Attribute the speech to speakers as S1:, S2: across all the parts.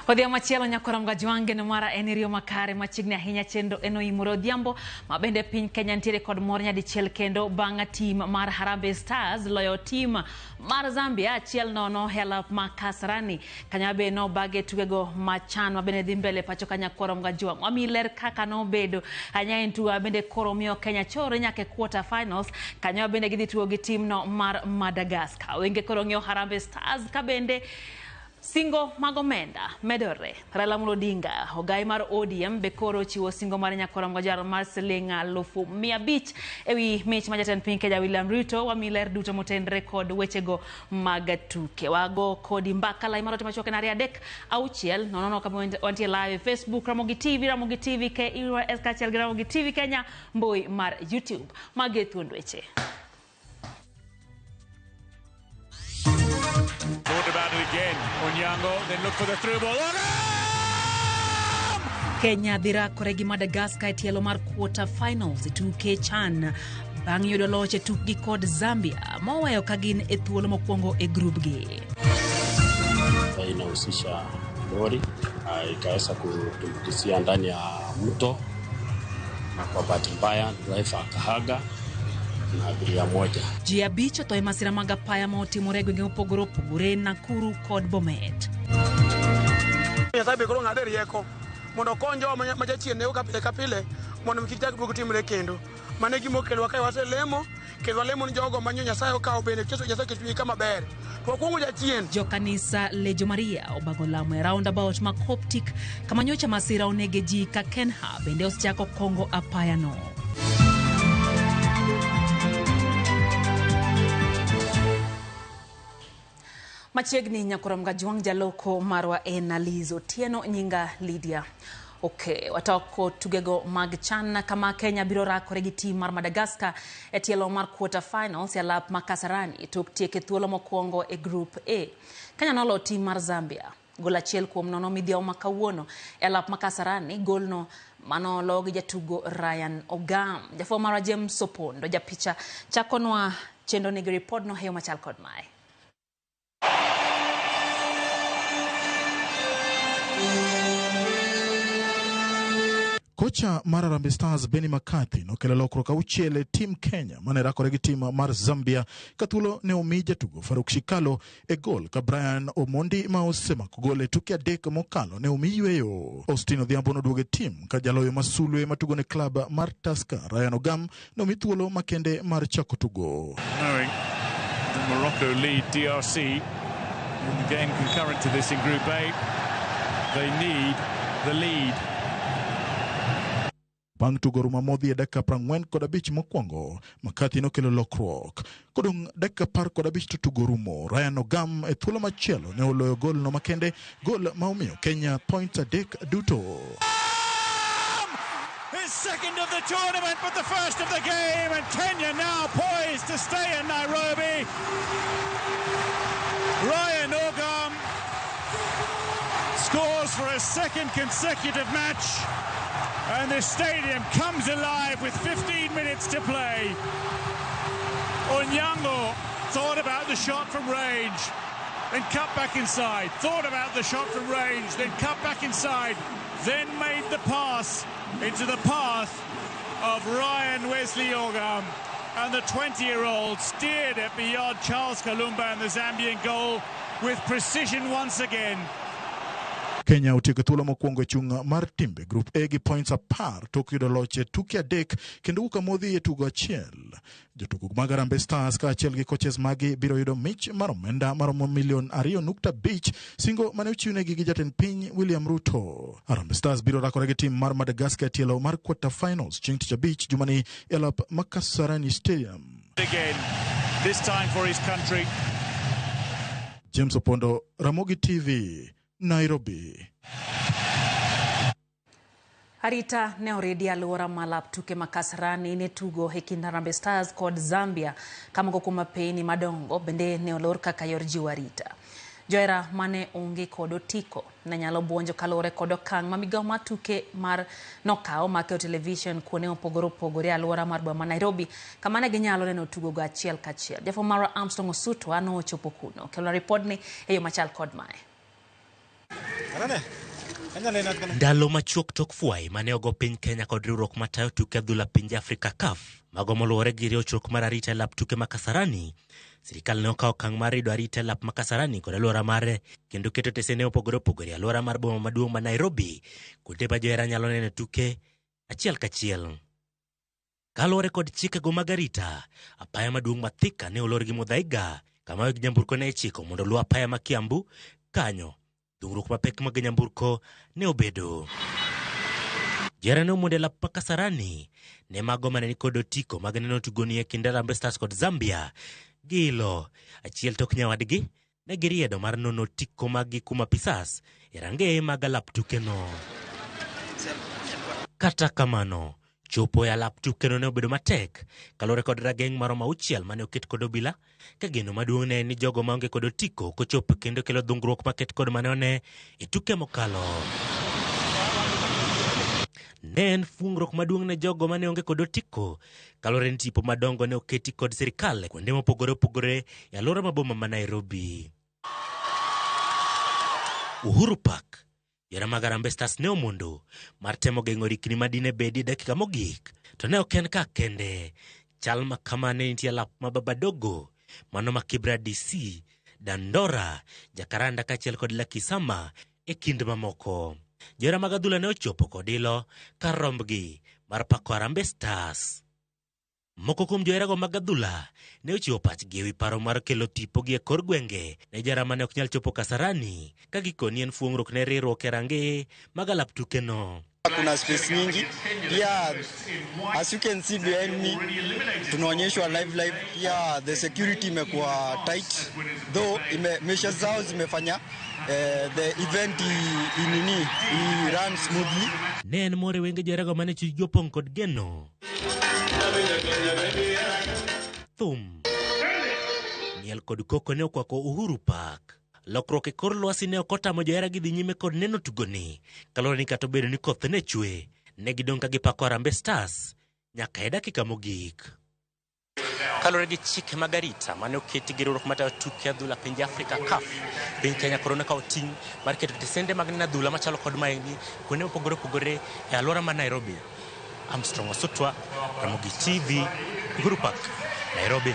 S1: Odhiambo machielo nyakwara Mgajwang' geno mara en iriyo makare machiegni ahinya chenro en oimore odhiambo ma bende piny Kenya nitiere kod mor nyadichiel kendo bang' tim mar Harambee Stars loyo tim mar Zambia 1-0 e alap ma Kasarani. Kanyo be nobage tukego machan ma bende dhi mbele pacho ka nyakwara Mgajwang'. Wamiyi ler kaka nobedo ahinya en tugo ma bende koro miyo Kenya chore nyaka e quarter finals. Kanyo bende gidhi tugo gi timno mar Madagascar. Wenge koro ng'iyo Harambee Stars ka bende Singo mag omenda medore. Raila Amolo Odinga, ogai mar ODM be koro ochiwo singo mar nyakwara Mgajaro mar siling 500,000 ewi mich ma jatend piny Kenya William Ruto. Wamiyi ler duto motenre kod wechego mag tuke. Wago kodi mbaka lai mar ote machuok en 2 3 6 0 0 kama wantie live e Facebook Ramogi TV, Ramogi TV KEYS kaachiel gi Ramogi TV Kenya, mbui mar YouTube. Magi e thuond weche.
S2: Thought about it again. Onyango, then look for the through ball.
S1: Kenya dhi rakore gi Madagascar e tielo mar quarter finals e tuke CHAN bang' yudo loch e tukgi kod Zambia moweyo ka gin e thuolo mokwongo e grubgi.
S3: Inahusisha lori ikaweza kutumbukizia ndani ya mto, na kwa bahati mbaya driver akahaga na abiria moja.
S1: Ji 5 otho e masira mag apaya ma otimore e gwenge mopogore opogore Nakuru kod Bomet.
S4: Nyasaye be koro ng'ade rieko mondo okony jowa ma jachien nego ka pile ka pile mondo kik chak duog timre kendo. Mano e gima okelowa kae waselemo kendo walemo ni jogo ma Nyasaye okawo bende Nyasaye oket chunygi kama ber. To wakuong'o jachien.
S1: Jokanisa Lejo Maria obago lamo e roundabout ma Coptic kama nyocha masira onege ji ka Kenha bende osechako kongo apayano. Machiegni nyakwara Mgajwang' jaloko marwa en Liz Otieno, nyinga Lydia. Okay, watoko tugego mag CHAN kama Kenya biro rakore gi tim mar Madagascar e tielo mar quarter finals e alap ma Kasarani tok tieke thuolo mokwongo e Group A. Kenya nolo tim mar Zambia gol 1-0 midhiambo ma kawuono e alap ma Kasarani, golno manolo gi jatugo Ryan Ogam. Jafwambo marwa James Opondo japicha chakonwa chenro nigi ripodno e yo machal kod mae.
S5: Kocha mar Harambee Stars Benni McCarthy nokelo lokruok 6 e tim Kenya mane rakore gi tim mar Zambia ka thuolo ne omi jatugo Faruk Shikalo e gol ka Brian Omondi ma osemako gol e tuke 3 mokalo ne omi yweyo. Austin Odhiambo noduogo e tim ka jaloyo masulwe matugo ne klab mar Tusker Ryan Ogam ne omi thuolo makende mar chako tugo.
S2: Knowing that Morocco lead DRC in the game concurrent to this in Group A, they need the lead.
S5: Bang' tugo rumo modhi e dakika 45 mokwongo, McCarthy nokelo lokruok. Kodong' dakika 15 to tugo rumo, Ryan Ogam e thuolo machielo ne oloyo gol no makende, gol ma omiyo Kenya points 3 duto.
S2: His second of the tournament, but the first of the game, and Kenya now poised to stay in Nairobi. Ryan Ogam scores for a second consecutive match, and the stadium comes alive with 15 minutes to play. Onyango thought about the shot from range, then cut back inside, thought about the shot from range, then cut back inside, then made the pass into the path of Ryan Wesley Ogam, and the 20-year-old steered it beyond Charles Kalumba and the Zambian goal with precision once again.
S5: Kenya otieko thuolo mokwongo e chung' mar timbe Group A gi points 10 tok yudo loch e tuke 3 kendo wuok amodhi e tugo 1. Jotugo mag Harambee Stars kaachiel gi coaches magi biro yudo mich mar omenda maromo milion 2.5, singo mane ochiwnegi gi jatend piny William Ruto. Harambee Stars biro rakore gi tim mar Madagascar e tielo mar quarter finals chieng' tich abich jumani e alap ma Kasarani Stadium.
S2: Again, this time for his country.
S5: James Opondo, Ramogi TV, Nairobi.
S1: Arita ne oridi alwora ma lap tuke ma Kasarani ne tugo e kind Harambee Stars kod Zambia ka moko kuom apeyni madongo bende ne olor kaka yor jiwo arita. Johera mane onge kod otiko ne nyalo buonjo kaluwore kod okang' ma migawo mar tuke mar nokawo mar keto television kuonde mopogore opogore e alwora mar boma ma Nairobi kama ne ginyalo neno tugo go achiel kachiel. Jafwambo marwa Armstrong Osutwa nochopo kuno. Kelona ripodni e yo machal kod mae.
S6: Ndalo machuok tok fwai mane ogo piny Kenya kod riwruok matayo tuke adhula pinje Afrika CAF, mago moluwore gi rochruok mar arita e lap tuke ma Kasarani, sirikal ne okawo okang' mar rido arita e lap ma Kasarani kod alwora mare kendo keto tesene mopogore opogore e alwora mar boma maduong' ma Nairobi, kuonde ma johera nyalo neno tuke achiel kachiel. Kaluwore kod chikego mag arita, apaya maduong' ma Thika ne olor gi Muthaiga, kama weg nyamburko ne ichiko mondo oluw apaya ma Kiambu. Kanyo, dhungruok mapek mag nyamburko ne obedo. Johera ne omondo e lap ma Kasarani ne mago mane nikod otiko mag neno tugoni e kind Harambee Stars kod Zambia. Giilo achiel tok nyawadgi ne giriedo mar nono otiko maggi kuom apisas e rangeye mag alap tukeno. Kata kamano, chopo e alap tukeno ne obedo matek kaluwore kod rageng' maromo 6 mane oket kod obila, ka geno maduong' ne en ni jogo maonge kod otiko ok ochop kendo kelo dhungruok maket kod mane one e tuke mokalo. Ne en fuongruok maduong' ne jogo mane onge kod otiko kaluwore ni tipo madongo ne oketi kod sirikal kuonde mopogore opogore e alwora ma boma ma Nairobi. Uhuru Park, johera mag Harambee Stars ne omondo mar temo geng'o rikni madine bedi e dakika mogik, to ne ok en ka kende. Chal ma kama ne nitie alap ma Babadogo, mano ma Kibra DC, Dandora, Jacaranda kaachiel kod Lucky Summer e kind mamoko. Johera mag adhula ne ochopo kod ilo kar rombgi mar pako Harambee Stars. Moko kuom joherago mag adhula ne ochiwo pachgi ewi paro mar kelo tipogi e kor gwenge ne johera mane ok nyal chopo Kasarani ka gikoni en fuong'ruok ne riwruok e rangeye mag alap tukeno.
S7: Kuna space nyingi pia, as you can see behind me, tunaonyeshwa live live. Pia the security imekuwa tight though measures zao zimefanya the event inini i run smoothly.
S6: Ne en mor e wenge joherago mane chunygi opong' kod geno. Thum, miel kod koko ne okwako Uhuru Park. Lokruok e kor lwasi ne ok otamo johera gi dhi nyime kod neno tugoni, kaluwore ni kata obedo ni koth ne chwe, ne gidong' ka gipako Harambee Stars nyaka e dakika mogik. Kaluwore gi chike mag arita mane oketi gi riwruok matayo tuke adhula pinje Afrika CAF, piny Kenya koro nokawo ting' mar keto tesende mag neno adhula machalo kod maeni kuonde mopogore opogore e alwora ma Nairobi. Armstrong Osutwa, Ramogi TV, Uhuru Park, Nairobi.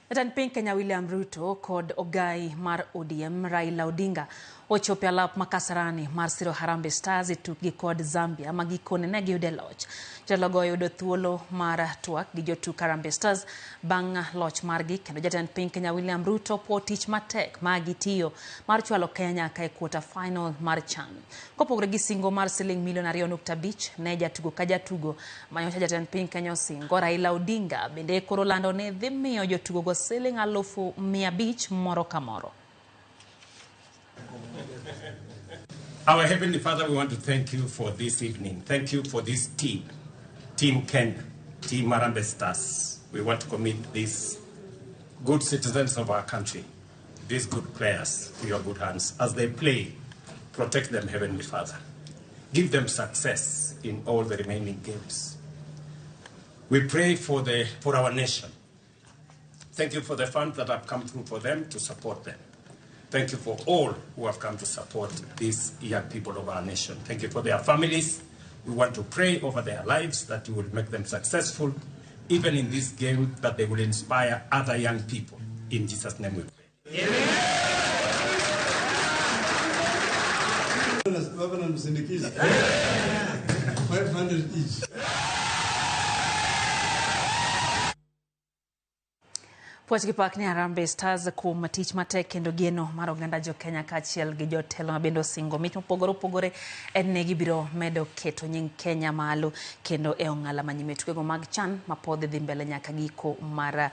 S1: Jatend piny Kenya William Ruto kod ogai mar ODM Raila Odinga ochopo e alap ma Kasarani mar siro Harambee Stars e tukgi kod Zambia ma gikone ne giyude loch. Jatelogo oyudo thuolo mar twak gi jotuk Harambee Stars bang' loch margi kendo jatend piny Kenya William Ruto puo tich matek ma gitiyo mar chwalo Kenya nyaka e quarter final mar CHAN. Kopogore gi singo mar siling milion 2.5 ne jatugo ka jatugo manyocha jatend piny Kenya osingo, Raila Odinga bende koro lando ni dhi miyo jotugo go siling 500,000 moro ka moro.
S8: Our Heavenly Father, we want to thank you for this evening. Thank you for this team, Team Kenya, Team Harambee Stars. We want to commit these good citizens of our country, these good players, to your good hands. As they play, protect them, Heavenly Father. Give them success in all the remaining games. We pray for our nation. Thank you for the funds that have come through for them to support them. Thank you for all who have come to support these young people of our nation. Thank you for their families. We want to pray over their lives that you will make them successful, even in this game, that they will inspire other young people. In Jesus' name we pray.
S9: 500 each.
S1: Puoch gi pak ne Harambee Stars kuom tich matek kendo geno mar oganda jo Kenya kaachiel gi jotelo ma bende osingo mich mopogore opogore en ne gibiro medo keto nying Kenya malo kendo e ong'ala manyime tukego mag CHAN ma pod dhi mbele nyaka giko mar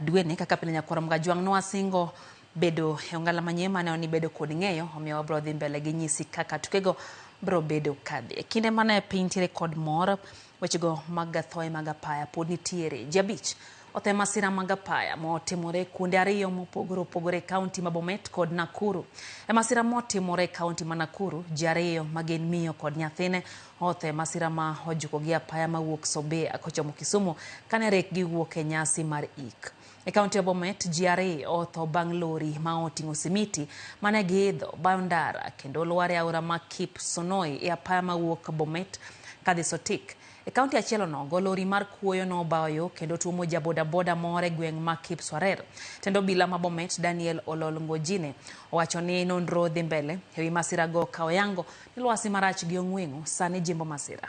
S1: dweni. Kaka pile nyakwar Mgajwang' nwasingo bedo e ong'ala manyime mane ni bedo kod ng'eyo, omiyo wabiro dhi mbele gi nyisi kaka tukego biro bedo kadhi. E kinde mane piny nitiere kod mor, wechego mag thoe mag apaya pod nitiere. Ji 5 othe masira mag apaya motimore kuonde 2 mopogore opogore e kaunti ma Bomet kod Nakuru. E masira motimore e kaunti ma Nakuru, ji 2 ma gin miyo kod nyathine othe masira ma ojuko gi apaya mawuok Sobea kochomo Kisumu kane rek giwuok e nyasi mar ik. E kaunti ya Bomet, ji ariyo otho bang' lori ma oting'o simiti mane giidho bayo ndara kendo lwar e aora ma Kipsonoi e apaya mawuok Bomet kadhi Sotik. E kaunti achiel onogo, lori mar kuoyo nobayo yo kendo tuomo ja bodaboda moro e gweng' ma Kipswarer. Tend obila ma Bomet, Daniel Olol Ngojine, owacho ni nonro dhi mbele ewi masira go ka oyango ni lwasi marach gi ong'weng'o sani jimbo masira.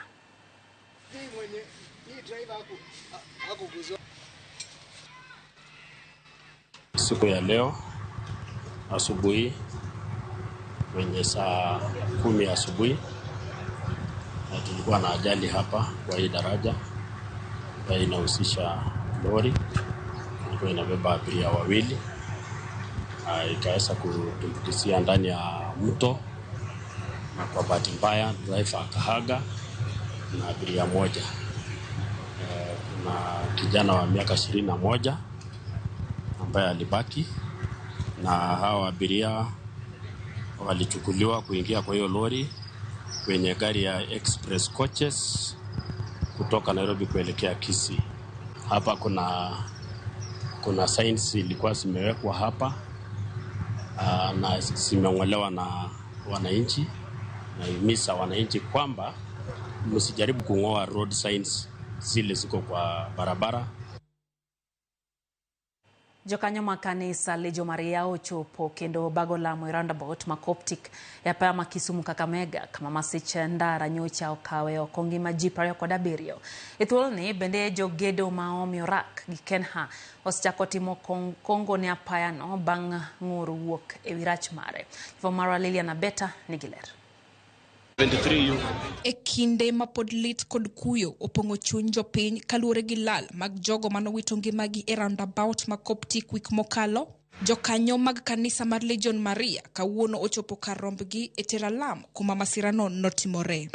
S3: Siku ya leo asubuhi kwenye saa 10 asubuhi na tulikuwa na ajali hapa kwa hii daraja ambayo inahusisha lori ilikuwa inabeba abiria wawili, ikaweza kutumbukizia ndani ya mto, na kwa bahati mbaya driver akahaga na abiria moja. Kuna kijana wa miaka 21 ambaye alibaki, na hawa abiria walichukuliwa kuingia kwa hiyo lori kwenye gari ya Express Coaches kutoka Nairobi kuelekea Kisii. Hapa kuna signs ilikuwa zimewekwa hapa na zimeng'olewa na wananchi. Nahimiza wananchi kwamba msijaribu kung'oa road signs zile ziko kwa barabara.
S1: Jokanyo ma kanisa Legion Maria ochopo kendo bago lamo e roundabout ma Coptic e apaya ma Kisumu Kakamega kama masich ndara nyocha okawe oko ngima ji 27. E thuoloni bende jogedo ma omiyo rak gi Kenha osechako timo kongo ne apayano bang' ng'ur wuok ewi rach mare. Jofwambo Lilian Abeta nigi ler.
S10: E kinde ma pod lit kod kuyo opong'o chuny jopiny kaluwore gi lal mag jogo manowito ngimagi e roundabout ma Coptic wik mokalo, jokanyo mag kanisa mar Legion Maria kawuono ochopo kar rombgi e tero alam kuma masirano notimore.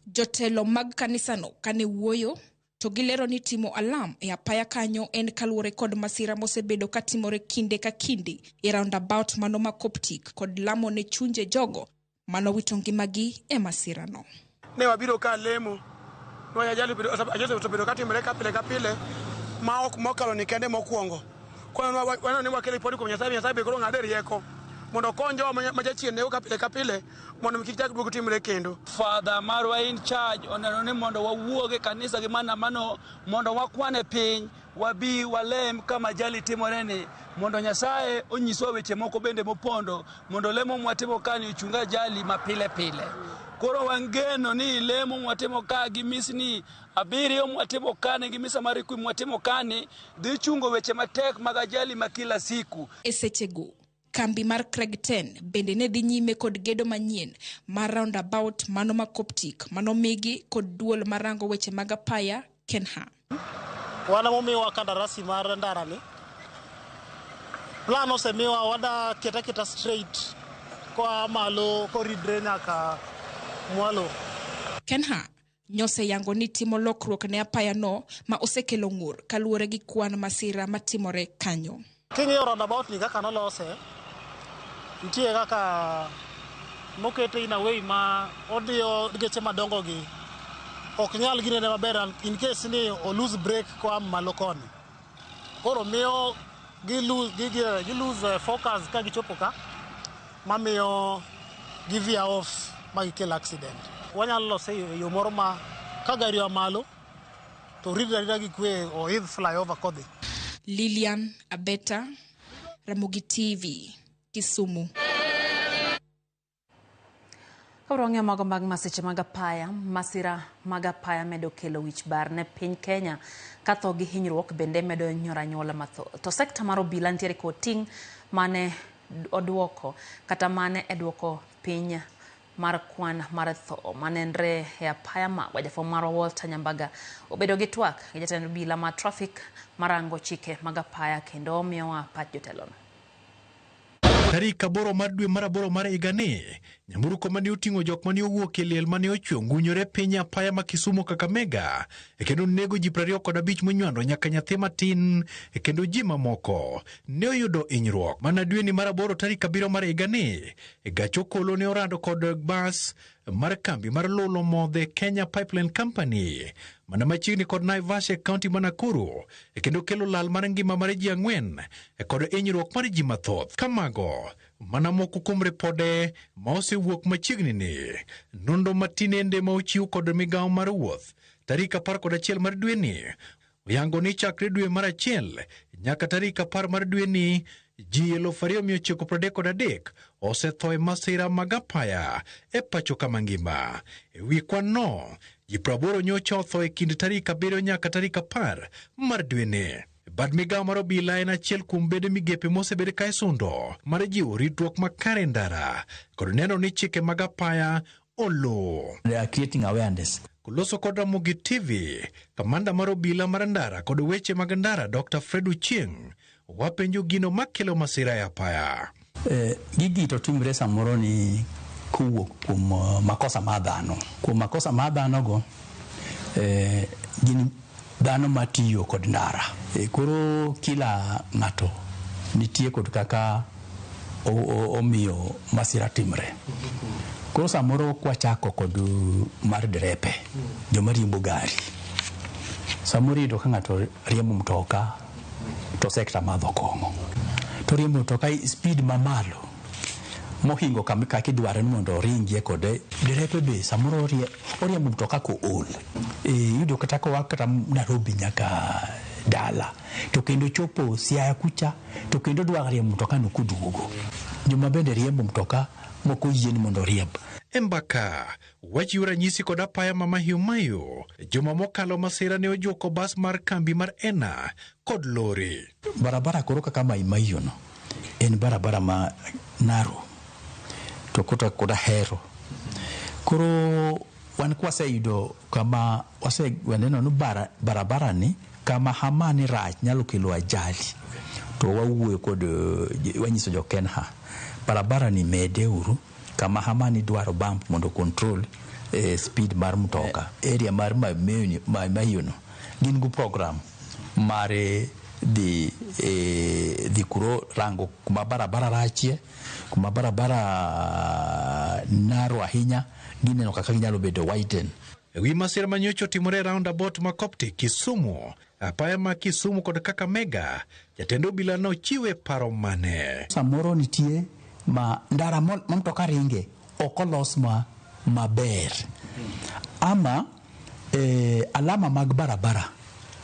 S10: Jotelo mag kanisano kane wuoyo to gilero ni timo alam e apaya kanyo en kaluwore kod masira mosebedo katimore kinde ka kinde e roundabout mano ma Coptic kod lamo ne chunje jogo manowito ngimagi e masirano.
S4: Ne wabiro ka lemo, ajali osebedo katimore ka pile ka pile ma ok mokalo ni kende mokwongo. Koro waneno ni wakelo ripoti kuom Nyasaye, Nyasaye be koro ng'ade rieko mondo okony jowa ma jachien nego ka pile ka pile mondo kik chak duog timre kendo.
S11: Father marwa in charge oneno ni mondo wawuog e kanisa gi mana mano mondo wakwane piny wabi walem kama ajali timore ni mondo Nyasaye onyiswa weche moko bende mopondo mondo lemo mwatimo kani ochung ajali mapile pile. Koro wangeno ni lemo mwatimo ka gi misni 7 mwatimo kani gi misa mar ikwi mwatimo kani dhi chungo weche matek mag ajali ma kila siku.
S10: E sechego kambi mar Craig 10 bende ne dhi nyime kod gedo manyien mar roundabout mano ma Coptic manomigi kod duol marango weche mag apaya Kenha.
S12: Wana momiwa kandarasi mar ndarani, plan osemiwa wada keta straight koa malo koridre nyaka mwalo.
S10: Kenha nyoseyango ni timo lokruok ne apaya no ma osekelo ng'ur kaluwore gi kwan masira matimore kanyo.
S12: King'iyo roundabout ni kaka nolose, nitie kaka mokete in a way ma odiyo geche madongo gi ok nyal ginene maber in case ni o lose brake koa malo koni. Koro miyo gi lose focus ka gichopo ka mamiyo gi veer off ma gikel accident. Wanyalo lose e yo moro ma ka gari oa malo to ridre arita gi kwe oidh flyover kodhi.
S10: Lilian Abeta, Ramogi TV, Kisumu.
S1: Kawrong'e mago mag masiche mag apaya, masira mag apaya medo kelo wich bar ne piny Kenya ka tho gi hinyruok bende medo nyoro anyuola mathoth. To sekta mar obila nitiere kod ting' mane oduoko kata mane eduoko piny mar kwan mar tho manenre e apaya magwa. Jafwambo marwa Walter Nyambaga obedo gi twak gi jatend obila mar traffic marango chike mag apaya kendo omiyowa pach jotelono.
S13: Tarik 8 mar dwe mar 8 mar higani, nyamburko mane oting'o jok mane owuok e liel mane ochwe ongunyore piny apaya ma Kisumu Kakamega, kendo nego ji 25 monywando nyaka nyathi matin, kendo ji mamoko ne oyudo hinyruok. Mana dweni mar 8 tarik 7 mar higani, gach okolo ne orado kod bas mar kambi mar lolo modhe Kenya Pipeline Company mana machiegni kod Naivasha e kaunti ma Nakuru e kendo kelo lal mar ngima mar ji 4 e kod hinyruok mar ji mathoth. Kamago mana moko kuom ripode ma osewuok machiegni ni nonro matinende ma ochiw kod migawo mar wuoth tarik 11 mar dweni oyango ni chakre dwe mar 1 nyaka tarik 10 mar dweni ji 2933 osetho e masira mag apaya e pacho kama ngima. E wi kwan-no, ji 80 nyocha otho e kind tarik 7 nyaka tarik 10 mar dweni. Bad migawo mar obila en achiel kuom bede migepe mosebed ka isundo mar jiwo ritruok makare e ndara kod neno ni chike mag apaya oluw.
S14: They are creating awareness.
S13: Koloso kod Ramogi TV, kamanda mar obila mar ndara kod weche mag ndara Dr. Fred Ochieng wapenjo gino makelo masira e apaya.
S14: Gigi to timre samoro ni kowuok kuom makosa mar dhano. Kuom makosa mar dhano go, gin dhano matiyo kod ndara. Koro kila ng'ato nitie kod kaka omiyo masira timre. Koro samoro kwachako kod mar derepe, joma riembo gari. Samoro iyudo ka ng'ato riembo mtoka to sekta madho kong'o. To riembo mtoka e speed mamalo mohingo kaka idwaro ni mondo oringie kode. Derepe be samoro oriembo mtoka kool. Iyudo kata koa kata Nairobi nyaka dala to kendo chopo Siaya kucha to kendo dwa riembo mtoka no koduogo. Joma bende riembo mtoka moko oyie ni mondo oriemb.
S13: E mbaka wachiwo ranyisi kod apaya ma Mahiu Mahiu. Juma mokalo masira ne ojuko bas mar kambi mar Ena kod lori.
S14: Barabara koro kaka Mahiu Mahiu no en barabara ma narrow to kota koda hero. Koro wan kwaseyudo kama waneno ni barabara ni kama hamani rach nyalo kelo ajali. To wawuoyo kod wanyiso jo Kenha barabara ni mede uru kama hamani dwaro bump mondo control speed mar mtoka. Area mar Mahiu no gin gi program mar dhi kuro rango kuma barabara rachie, kuma barabara narrow ahinya, gineno kaka ginyalo bedo widen.
S13: E wi masira manyocha otimore e roundabout ma Coptic Kisumu, apaya ma Kisumu kod Kakamega, jatend obila nochiwe paro mane.
S14: Samoro nitie ma ndara ma mtoka ringe ok olos maber ama alama mag barabara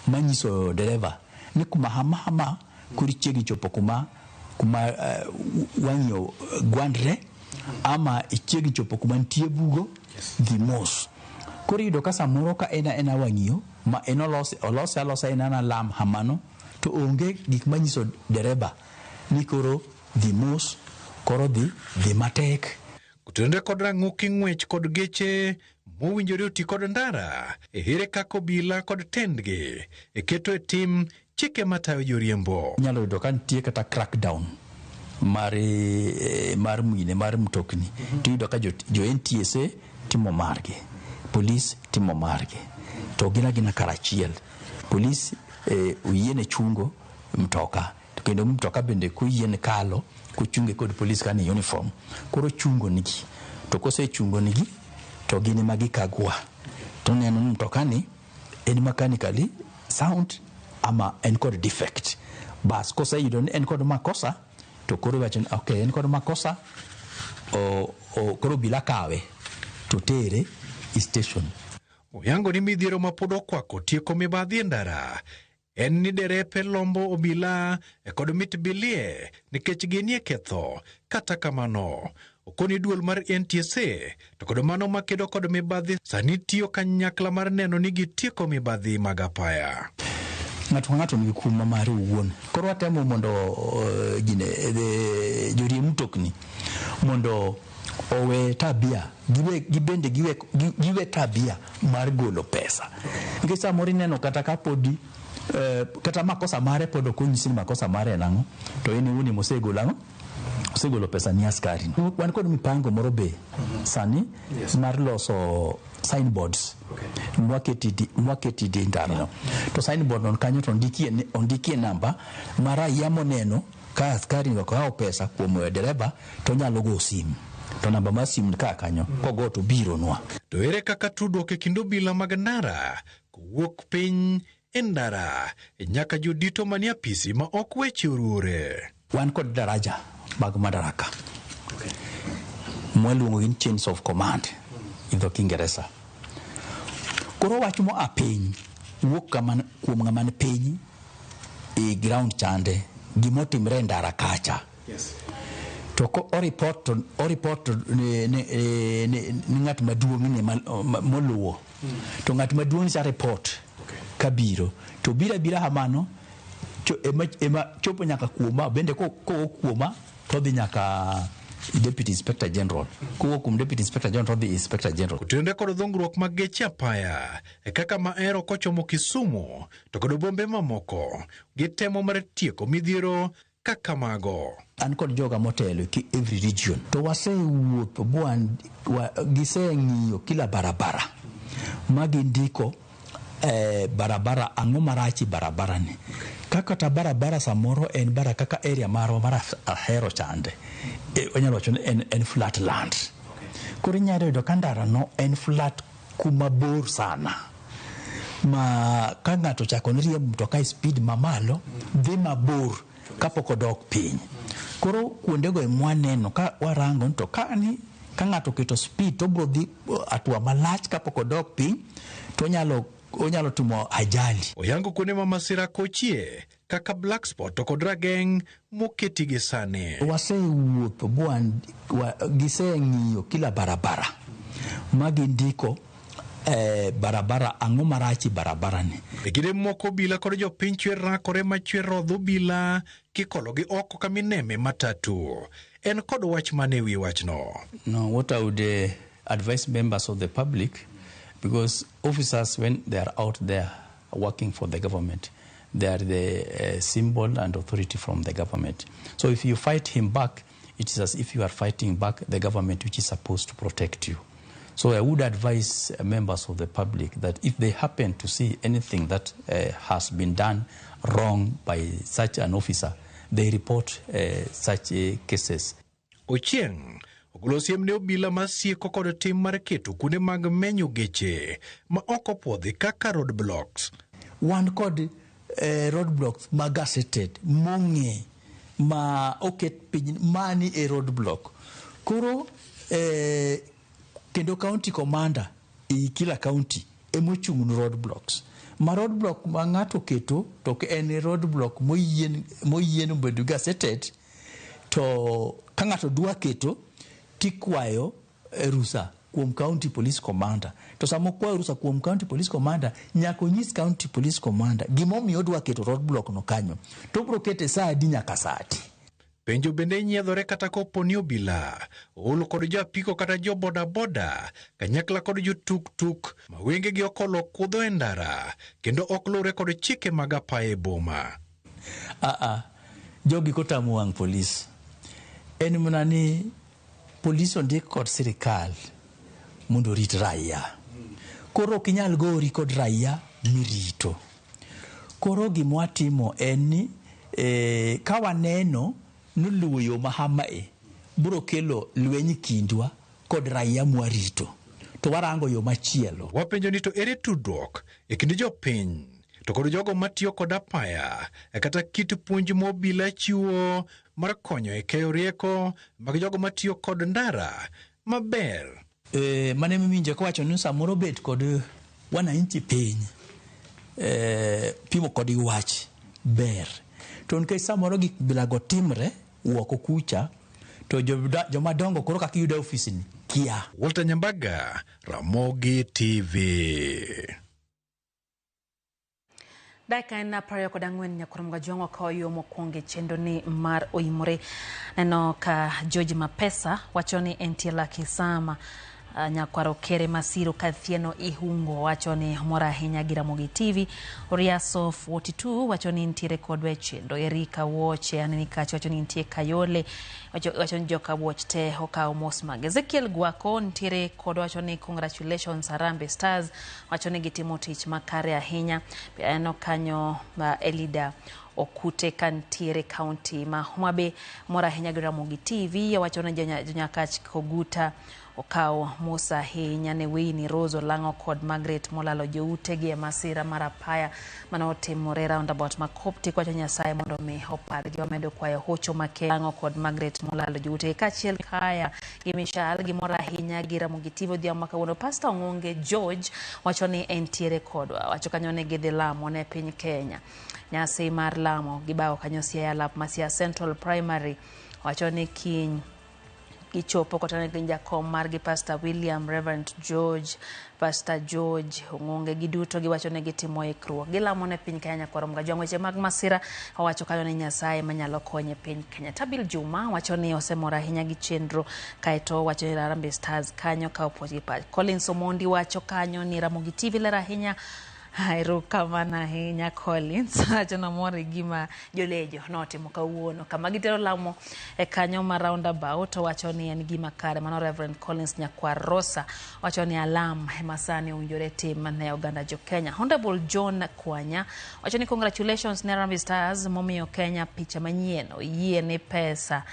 S14: manyiso dereva ni kuma hama koro chiegni chopo kuma wang'yo gwandre ama ichiegni chopo kuma nitie bugo dhi mos. Koro iyudo ka samoro ka en aena wang'yo ma en olose alosa en ana lam hamano to onge gik manyiso dereba ni koro dhi mos, koro dhi matek.
S13: Kotenore kod rang'uki ng'wech kod geche mowinjore oti kod ndara, e ere kaka obila kod tendgi e keto e tim chike matayo joriembo.
S14: Inyalo yudo ka nitie kata crackdown mar mine mar mtokni. Tiyudo ka jo NTSA timo margi, polis timo margi, to gin agina karachiel. Polis oyiene chungo mtoka, to kendo mtoka bende koyiene kalo kochunge kod polis kani uniform, koro chungo nigi. To kosechungo nigi to gin ema gikagwa. To neno ni mtoka ni en mechanically sound ama en kod defect. Bas koseyudo ni en kod makosa to koro iwacho ni okay, en kod makosa, koro obila kawe to tere e station.
S13: Oyango ni midhiero ma pod okwako tieko mibadhi e ndara en ni derepe lombo obila kod mit bilie nikech ginie ketho. Kata kamano, okoni duol mar NTSA to kod mano makedo kod mibadhi sani tiyo kanyakla mar neno ni gitieko mibadhi mag apaya.
S14: Ng'ato ka ng'ato nigi kum mare owuon. Koro watemo mondo joriemb mtokni mondo owe tabia, gibende giwe tabia mar golo pesa. Nikech samoro ineno kata kapodi kata makosa mare pod ok onyisi ni makosa mare en ang'o, to en owuon ema osegolo ang'o? Osegolo pesa ni askari. Wan kod mipango moro be sani mar loso signboards mwaketi e ndara. To signboard no kanyo to ondikie namba ma raia moneno ka askari okawo pesa kuom dereba to onyalo go simu. To namba mar simu ka kanyo kogo to bironwa.
S13: To ere kaka tudruok e kind obila mag ndara Kowuok piny e ndara nyaka jodito manie apisi ma ok weche oruore.
S14: Wan kod daraja mag Madaraka mwaluongo gi chains of command e dho Kiingereza. Koro wach moa piny wuok kuom ng'ama ni piny e ground chande gimotimre e ndara kacha. To ko oripot to oripot ne ng'at maduong' ni moluwo. To ng'at maduong' cha report kabiro to biro abira kamano ema chopo nyaka kuoma bende kowuok kuoma to odhi nyaka Deputy Inspector General. Kowuok kuom Deputy Inspector General to odhi Inspector General.
S13: Otenore kod dhungruok mag geche apaya e kaka Mahero kochomo Kisumu to kod bombe mamoko gitemo mar tieko midhiero kaka mago.
S14: An kod joga motelo ki every region to wasewuotho giseng'iyo kila barabara ma gindiko barabara ang'o marach e barabara ni. Kaka ta barabara samoro en bara kaka area marwa mar Ahero chande wanyalo wacho ni en flat land. Koro inyalo yudo ka ndara no en flat kuma bor sana ma ka ng'ato ochako ni riembo mtoka e speed mamalo dhi mabor kapok odok piny. Koro kuondego ema waneno ka warango to ka ng'ato oketo speed to obiro dhi hatua malach kapok odok piny to onyalo timo ajali.
S13: Oyango kuonde ma masira kochie kaka Black Spot to kod rageng' moketi gi sani.
S14: Wasewuotho giseng'iyo kila barabara ma gindiko barabara ang'o marach e barabara ni.
S13: E kinde moko obila kod jopiny chwer rakore machwer rodho obila kikologi oko kamineme matatu. En kod wach mane wi wachno?
S14: No, what I would advise members of the public, because officers when they are out there working for the government, they are the symbol and authority from the government. So if you fight him back, it is as if you are fighting back the government which is supposed to protect you. So I would advise members of the public that if they happen to see anything that has been done wrong by such an officer, they report such cases.
S13: Ochieng' ogolo siem ne obila masieko kod tim mar keto kuonde mag menyo geche ma ok opuodhi kaka roadblocks.
S14: Wan kod roadblocks ma gazetted mong'e ma oket piny mani e roadblock. Koro kendo county commander e kila county emochung' ne roadblocks. Ma roadblock ma ng'ato keto to en roadblock moyien obedo gazetted, to ka ng'ato dwa keto tikwayo rusa kuom county police commander. To sama okwayo rusa kuom county police commander, nyaka onyis county police commander gimomiyo odwa keto roadblock no kanyo. To obiro kete saa adi nyaka saa adi.
S13: Penjo bende nyiedhore kata kopo ni obila ool kod jo apiko kata jo bodaboda kanyakla kod jo tuk-tuk ma wengegi okolo kudho e ndara kendo ok luwre kod chike mag apaya e boma.
S14: Jogi kotamo wang' polis en mana ni polis ondik kod sirikal mondo orit raia. Koro ok inyal gori kod raia mirito. Koro gima watimo en ni ka waneno ni luwo yo ma hamae biro kelo lweny kindwa kod raia mwarito, to warango yo machielo.
S13: Wapenjo ni to ere tudruok e kind jopiny to kod jogo matiyo kod apaya kata kit puonj ma obila chiwo mar konyo e keyo rieko mag jogo matiyo kod ndara maber.
S14: Mane miwinjo kawacho ni samoro bet kod wananchi piny pimo kodgi wach ber. To nikech samoro gik bilago timre woko kucha to joma dongo koro kaka iyudo e ofisni kia.
S13: Walter Nyambaga, Ramogi TV.
S1: Dakika en 24 nyakoromga jwang'o ka yo mokwongo e chenro ni mar oimore. Neno ka George Mapesa wacho ni entie Lucky Sama nyakwaro Kere Masiro Kathieno Ihungo wacho ni mor ahinya gi Ramogi TV. Oriaso 42 wacho ni nitiere kodwa e chenro. Erika Woche aneni kacha wacho ni nitie Kayole wacho ni joka Woch te okawo mos mag. Ezekiel Gwako nitiere kodwa wacho ni congratulations Harambee Stars wacho ni gitimo tich makare ahinya. Aneno kanyo Elida Okute kantiere county ma Homa Bay mor ahinya gi Ramogi TV wacho ni Jonyakach Koguta Okawo Musa ahinya ne Winnie Rose Olang'o kod Margaret molalo joutegi e masira mar apaya mane otimore roundabout ma Coptic. Wacho Nyasaye mondo mi opargi. Wamedo kwayo hocho make Olang'o kod Margaret molalo joutegi kaachiel kaya gi Mishal gimor ahinya gi Ramogi TV odhiambo ma kawuono. Pastor Ong'onge George wacho ni entiere kodwa. Wacho kanyo ni gidhi lamo ne piny Kenya. Nyasi mar lamo gibawo kanyo Siaya lap ma Siaya Central Primary. Wacho ni kiny gichopo kotane gi jakom margi Pastor William, Reverend George, Pastor George Ong'onge, giduto giwacho ni gitimo ikruok. Gilamo ne piny Kenya nyakwar Mgajwang'. Weche mag masira owacho kanyo ni Nyasaye manyalo konyo piny Kenya. Tabil Juma wacho ni osemor ahinya gi chenro kaeto wacho ni Harambee Stars kanyo ka opuoch gi pach. Collins Omondi wacho kanyo ni Ramogi TV ler ahinya. Erokamano ahinya Collins. Wacho nomor gi gima jolejo notimo kawuono. Kama gitero lamo e kanyo ma roundabout wacho ni en gima kare. Mano Reverend Collins Nyakwar Rosa wacho ni alam ema sani owinjore tim ne oganda jo Kenya. Honorable John Kwanya wacho ni congratulations ne Harambee Stars momiyo Kenya picha manyien. Oyie ni pesa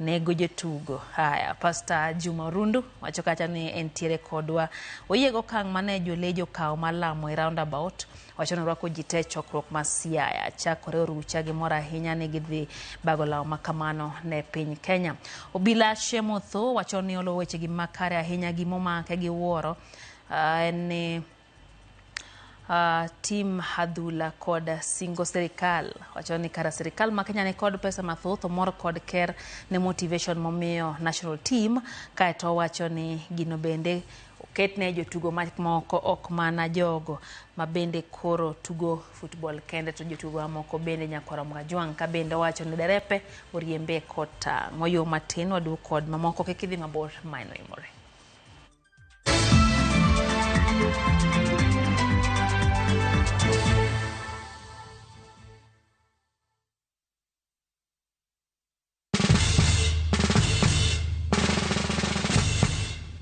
S1: nego jotugo. Haya, Pastor Juma Orundu wacho kacha ni entiere kodwa. Oyie go okang' mane jolejo okawo mar lamo e roundabout. Wacho ni orwako ji te e chokruok ma Siaya. Chakore orucha gimor ahinya ni gidhi bago law makamano ne piny Kenya. Obila Shemotho wacho ni oluwo wechegi makare ahinya. Gimomake gi wuoro en ni tim adhula kod singo sirikal. Wacho ni kara sirikal ma Kenya ni kod pesa mathoth, omor kod ker ne motivation momiyo national team. Kaeto owacho ni gino bende oketne jotugo moko ok mana jogo ma bende koro tugo football kende to jotugo mamoko bende nyakwar Mgajwang'. Ka bende owacho ni derepe oriembe kotang'. Oyo matin waduogo kod mamoko kik idhi mabor maeno imore.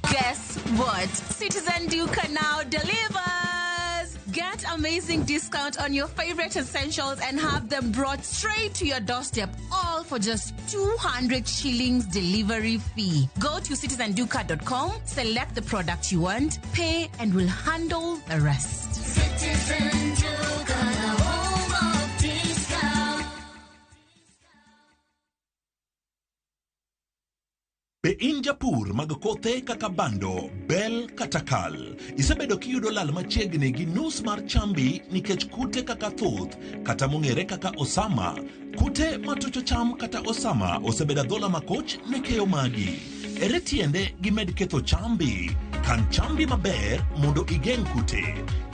S15: Guess what? Citizen Duka now delivers! Get amazing discount on your favorite essentials and have them brought straight to your doorstep, all for just 200 shillings delivery fee. Go to citizenduka.com, select the product you want, pay, and we'll handle the rest.
S16: Citizen Duka, the home of discount.
S17: Be in japur mag kothe kaka bando, bel kata kal? Isebedo kiyudo lal machiegni gi nus mar chambi nikech kute kaka thuth kata mong'ere kaka osama. Kute matucho cham kata osama osebedo adhola makoch ne keyo magi. Ere tiende gimed ketho chambi? Kan chambi maber mondo igeng' kute.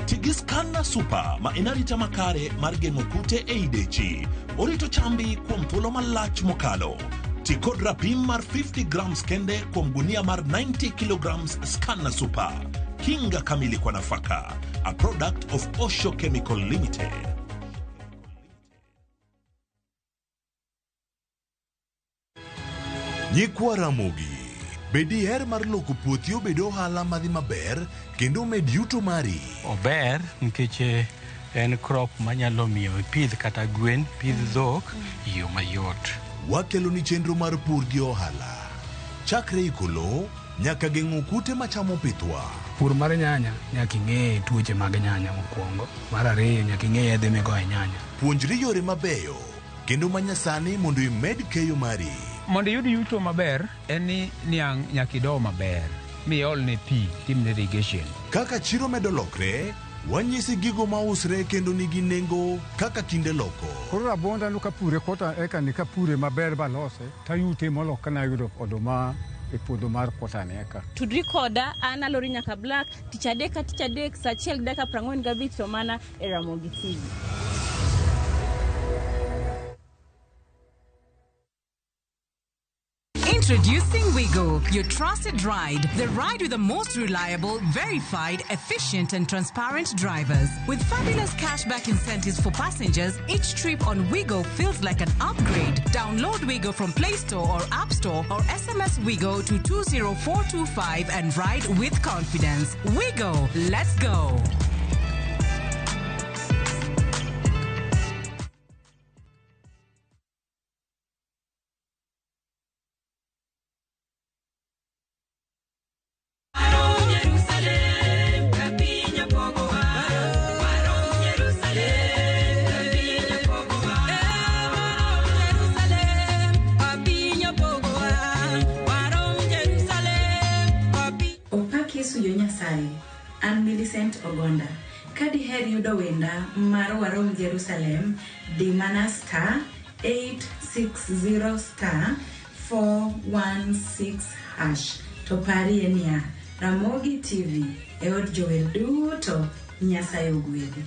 S17: Ti gi Scanna Super ma en arita makare mar geng'o kute ei dechi. Orito chambi kuom thuolo malach mokalo. Ti kod rapim mar 50 grams kende kuom gunia mar 90 kilograms Scanna Super. Kinga kamili kwa nafaka. A product of Osho Chemical Limited.
S18: Nyikwa Ramogi, be diher mar loko puothi obed ohala madhi maber kendo omed yuto mari?
S9: Ober nikech en crop manyalo miyo ipidh kata gwen, pidh dhok e yo mayot.
S18: Wakelo ni chenro mar pur gi ohala. Chakre iko lowo nyaka geng'o kute machamo pithwa.
S19: Pur mar nyanya nyaka ing'e tuoche mag nyanya mokwongo. Mar ariyo nyaka ing'e yedhe migoyo e nyanya.
S18: Puonjri yore mabeyo kendo manyasani mondo imed keyo mari.
S20: Mondo iyud yuto maber en ni niang' nyaka ido maber miolne pi timne irrigation.
S18: Kaka chiro medo lokre, wanyisi gigo mausre kendo nigi nengo kaka kinde loko.
S9: Koro rabonda no kapure kota eka ni kapure maber balose tayute molo kana yudo oduma e puodho mar kota ni eka.
S21: Tudri koda an Alori Nyaka Black tich adek ka tich adek saa 1:45 to mana e Ramogi TV.
S15: Introducing Wigo, your trusted ride. The ride with the most reliable, verified, efficient, and transparent drivers. With fabulous cashback incentives for passengers, each trip on Wigo feels like an upgrade. Download Wigo from Play Store or App Store or SMS Wigo to 20425 and ride with confidence. Wigo, let's go.
S2: Jatiyo Nyasaye, an Millicent Ogonda. Ka diher yudo wenda mar Warom Jerusalem, di mana star 860 star 416 hash. To parie niya, Ramogi TV e od jower duto, Nyasaye ogwedhi.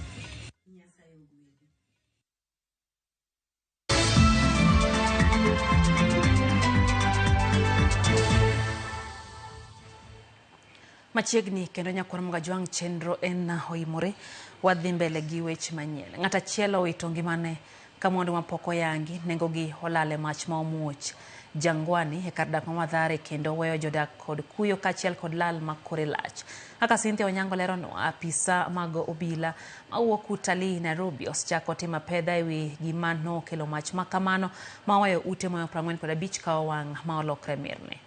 S1: Machiegni kendo nyakwar Mgajwang' chenro en oimore wadhi mbele gi weche manyien. Ng'at achiel owito ngimane ka mwandu mapok oyangi nengogi olal e mach ma omuoch Jangwani e kar dak ma Mathare kendo weyo jodak kod kuyo kaachiel kod lal ma kore lach. Kaka Cynthia Onyango leronwa, apisa mag obila mawuok Utalii Nairobi osechako timo apedha ewi gima nokelo mach ma kamano ma oweyo ute moyo 45 ka owang' ma olokre mirni.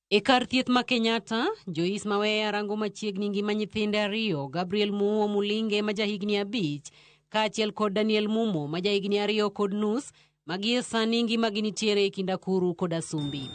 S22: E kar thieth ma Kenyatta, Joyce Maweya rango machiegni ngima nyithinde ariyo, Gabriel Muo Mulinge ma jahigni 5, kaachiel kod Daniel Mumo ma jahigni 2.5, ma gie sani ngimagi nitiere e kind akuru kod asumbi.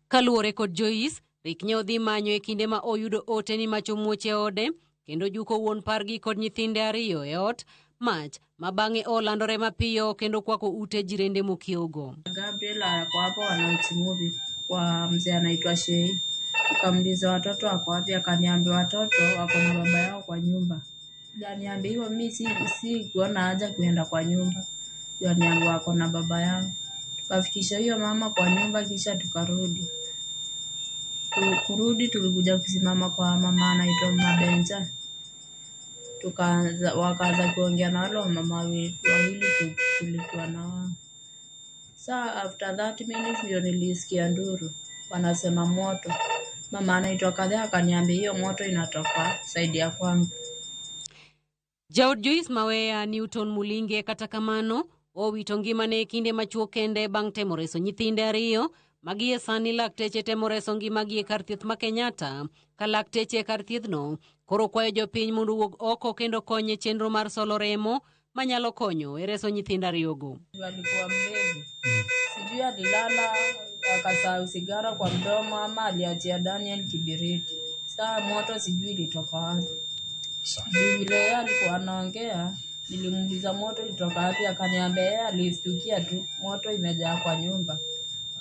S22: Kaluwore kod Joyce, rikne odhi manyo e kinde ma oyudo ote ni mach omuoch e ode, kendo juko wuon pargi kod nyithinde 2 e ot, mach ma bang'e olandore mapiyo kendo kwako ute jirende mokiewogo.
S23: Gabriel ako hapo anauchi movie kwa mzee anaitwa Shei. Tukamuuliza watoto wako wapi, akaniambia watoto wako na baba yao kwa nyumba. Akaniambia hivyo, mimi si kuona haja kuenda kwa nyumba. Akaniambia wako na baba yao. Tukafikisha hiyo mama kwa nyumba kisha tukarudi. Kurudi tulikuja kusimama kwa mama anaitwa Mabenja. Tukaanza wakaanza kuongea na wale mama wawili tulikuwa na wao. Saa after 30 minutes ndio nilisikia nduru wanasema moto. Mama anaitwa Kadhaa akaniambia hiyo moto inatoka saidi ya kwangu.
S22: Jaod Joyce Maweya Newton Mulinge kata kamano owito ngimane e kinde machuok kende bang' temo reso nyithinde 2 ma gie sani lakteche temo reso ngimagi e kar thieth ma Kenyatta ka lakteche e kar thiethno koro kwayo jopiny mondo owuog oko kendo konye chenro mar solo remo manyalo konyo e reso nyithindo 2go.
S23: Alikuwa mlevi. Sijui alilala akasahau sigara kwa mdomo ama aliachia Daniel kibiriti. Saa moto sijui ilitoka wapi. Juu vile yeye alikuwa anaongea, nilimuuliza moto ilitoka wapi, akaniambia yeye alistukia tu moto imejaa kwa nyumba.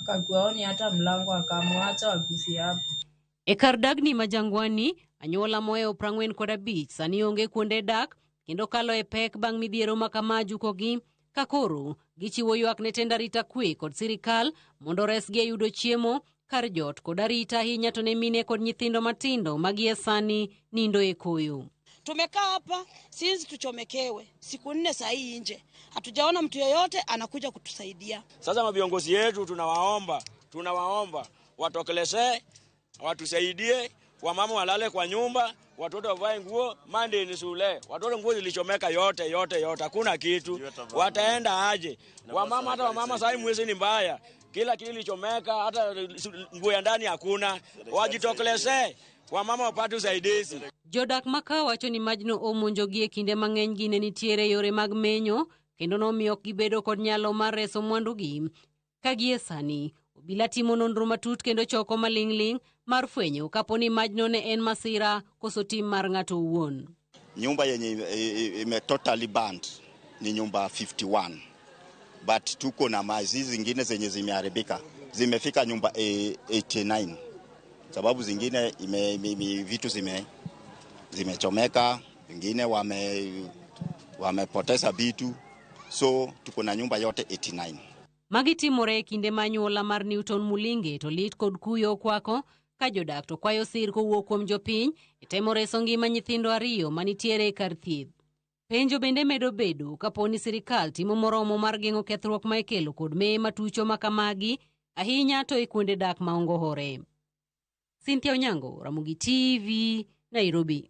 S23: Akakuwa hata mlango akamwacha wakufia hapo.
S22: E kar dagni ma Jangwani, anyuola mohewo 45 sani onge kuonde dak kendo kalo e pek bang' midhiero ma kama jukogi ka koro gichiwo ywak ne tend arita kwe kod sirikal mondo resgi e yudo chiemo, kar jot kod arita ahinya to ne mine kod nyithindo matindo ma gie sani nindo e koyo.
S24: Tumekaa hapa since tuchomekewe siku 4 saa hii nje, hatujaona mtu yeyote anakuja kutusaidia.
S25: Sasa maviongozi yetu tunawaomba watokeleze, watusaidie, wamama walale kwa nyumba, watoto wavae nguo, Monday ni shule. Watoto nguo zilichomeka yote yote yote, hakuna kitu. Wataenda aje? Wamama, hata wamama saa hii mwezi ni mbaya. Kila kitu kilichomeka, hata nguo ya ndani hakuna. Wajitokeleze, wamama wapate usaidizi.
S22: Jodak maka wacho ni majno omonjogi e kinde mang'eny gi ne nitiere yore mag menyo kendo nomiyo ok gibedo kod nyalo mar reso mwandugi. Ka gie sani, obila timo nonro matut kendo choko maling'ling' mar fwenyo kapo ni majno ne en masira koso tim mar ng'ato owuon.
S26: Nyumba yenye ime totally burned ni nyumba 51, but tuko na mazi zingine zenye zimeharibika zimefika nyumba 89, sababu zingine vitu zimechomeka, zingine wamepoteza vitu, so tuko na nyumba yote 89.
S22: Magi timore e kinde ma anyuola mar Newton Mulinge to lit kod kuyo okwako ka jodak to kwayo sir kowuok kuom jopiny e temo reso ngima nyithindo 2 manitiere e kar thieth. Penjo bende medo bedo kapo ni sirikal timo moromo mar geng'o kethruok ma ikelo kod meye matucho ma kamagi ahinya to e kuonde dak ma ongohore. Cynthia Onyango, Ramogi TV, Nairobi.